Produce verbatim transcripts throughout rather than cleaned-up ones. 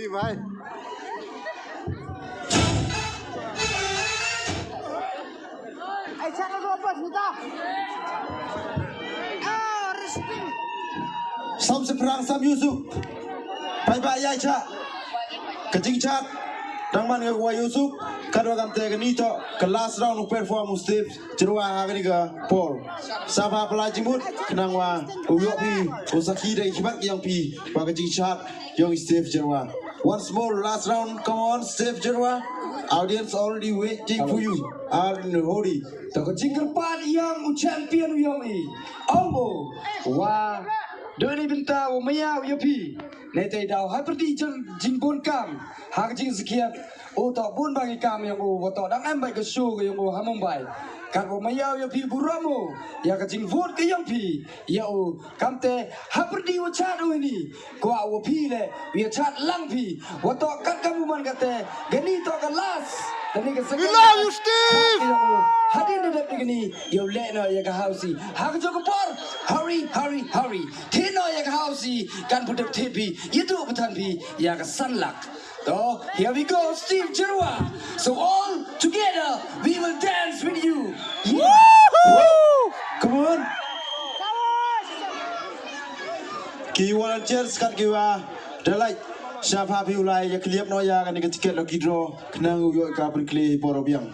Bye. Sam Seprang, Sam Yusuf. Bye bye, ïa cha. Ka jingchat dang man ka wa Yusuf. Ka dua kam te ka ni to ka last round u perform u Steve Jyrwa ha ka ni ka por. Sa ba pala jingmut khnang wa u ïoh phi u sakhi da i khmat ïong phi ba ka jingchat ïong Steve Jyrwa. Once more, last round. Come on, Steve Jyrwa. Audience already waiting for you. Are in a hurry. To ka jingkyrpad ïong u champion ïong i. Omo. Wa. Doi ni bynta wa maya u ïa phi. Ne te daw ha pyrdi jong jingbun kam. Ha ka jingsakhiat. U to bun ba ngi kam ïong u wa to dang em bai ka show ka ïong u ha Mumbai. Kat wa maya u ïa phi burom u. Ïa ka jingvote ka ïong phi. Ïa u. Kam te ha pyrdi wa chat u ni. Kwah wa phi le, ïa chat lang phi. Wa to kat ka mu man kate, kani to ka last. Kani ka second. We love you, Steve! Hadien da dep kani, ïa u leh no ïa ka hausi. Ha ka jong ka por, hurry, hurry, hurry. Thie no ïa ka hausi, kan putep thie phi, ïa tu patan phi, ïa ka san lak. To, here we go, Steve Jyrwa. So all together, we will dance with you. Yeah. Woohoo! Come on. Ki volunteers kat ki wa da lait sha pha phi u lai ïa kliap no ïa kani ka ticket lucky draw khnang u ïoh ka pyrkli por biang.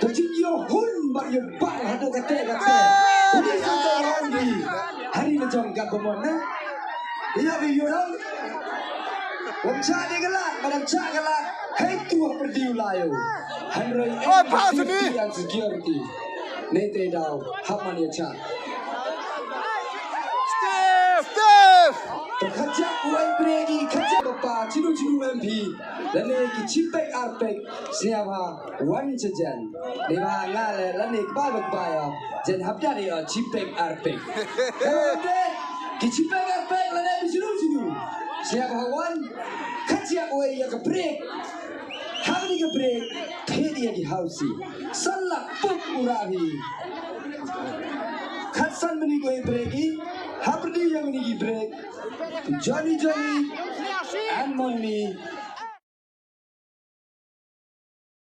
Ka jingïoh hun bad ïoh bad haduh kata kata. Uni sa ta wan di. Hari na jong ka bamon na. Ïa bi ïoh dong. Wam cha de gala, madam cha gala. Hai tu ha perdi u layo. Hanroi. Oi, pa sini. Safety and security. Nei te dau hap man ïa cha. Steve! Steve! Ka kajak wai bregi kajak bapa chinu chinu M P. Lane ki chipek arpek sniawa wan chajan. Ni ba nga le lane kba bek ba ya. Jen hap dari ya chipek arpek. Kawate ki chipek arpek lane bi chinu chinu. Sniawa wan kajak wai ya ka brek. Hap ni ka brek. Phe di ya ki hausi. Salak puk urahi. Khatsan minit ko break i, hapdi yang ni break. Johnny Johnny and Monni.